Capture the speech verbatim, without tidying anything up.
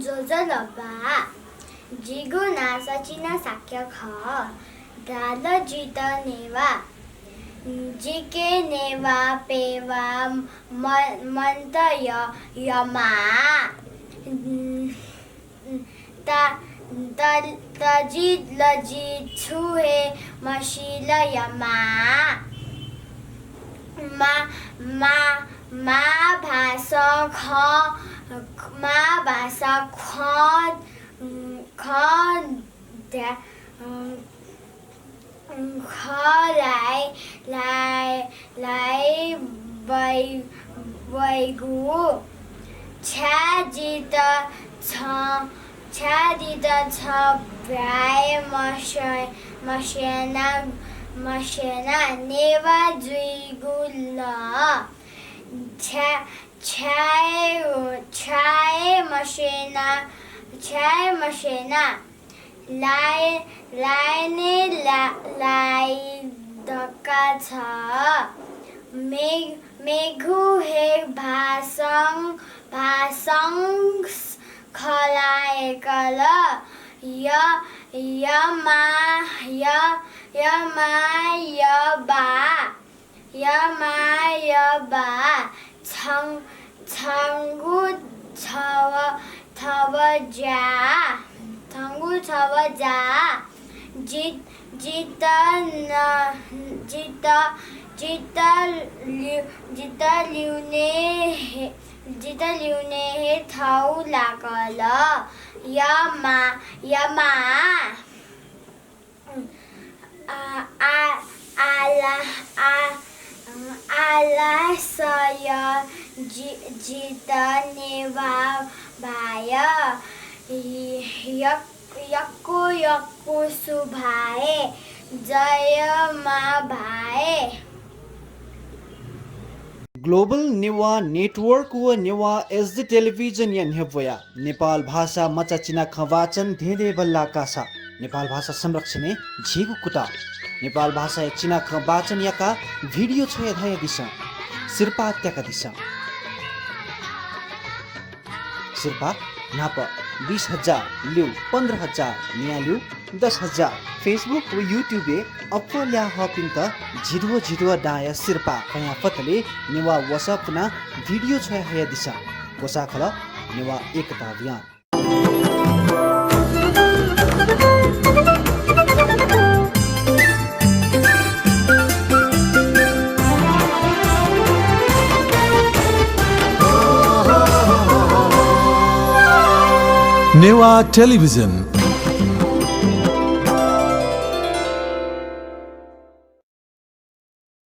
ज्वजलपा, जिगु नां सचिना शाक्य खः। धाल जितः नेवाः। जिके नेवाः पेवाः म-, मन्त य-, यमाः। त-, त-, तजि लजि छुं हे मसिल यमाः। मा-, मा-, मां भासं खँ, मां भासं खँ, खँ ध्या-, खँ ल्हाइ, ल्हाइ, ल्हाइ वइ-, वइगु। छाय् जितः छं, छाय् जितः छं भाय् मस्यं-, मस्यना, मस्यना नेवाः जुइगु लँ। छाय्, छाय्, छाय् मस्यना, छाय् मस्यना। लाइ-, लाइने ला-, लाइ धकाः छ। मे-, मेगु हे भासं, भासं खलायेकल। य-, यमा, य-, यमा यबा। यमा यबा, छं-, छंगु छव, थव ज्या, छंगु थव ज्या, जि-, जितः न-, जितः, जितः ल्यु-, जितः ल्यूने हे, जितः ल्यूने हे थौ लाकल। यमा, यमा। आ, आ, आला, आ, आलासय जि-, जितः नेवाः भाय्। य-, यक्व, यक्व सुभाय्। जय मां भाय्। Global नेवाः Network व नेवाः HD Television या न्ह्यब्वया नेपाल भाषा मचा चिनाखँ वाचन धेंधेंबल्लाः कासा। नेपाल भाषा संरक्षणय् झीगु कुतः। नेपाल भाषाया चिनाखँ वाचन याकाः video छ्वया धयादिसँ। सिरपाः त्याकादिसँ। सिरपाः न्हापां बीस हजार, ल्यू पन्ध्र हजार, न्याल्यू दस हजार। Facebook व YouTube-य् अप्वः ल्याः हःपिन्त झिद्वः झिद्वः दांया सिरपाः। फयां फतले नेवाः वसः पुनाः video छ्वया हयादिसँ। ग्वसाः खलः नेवाः एकता अभियान। नेवाः टेलिभिजन।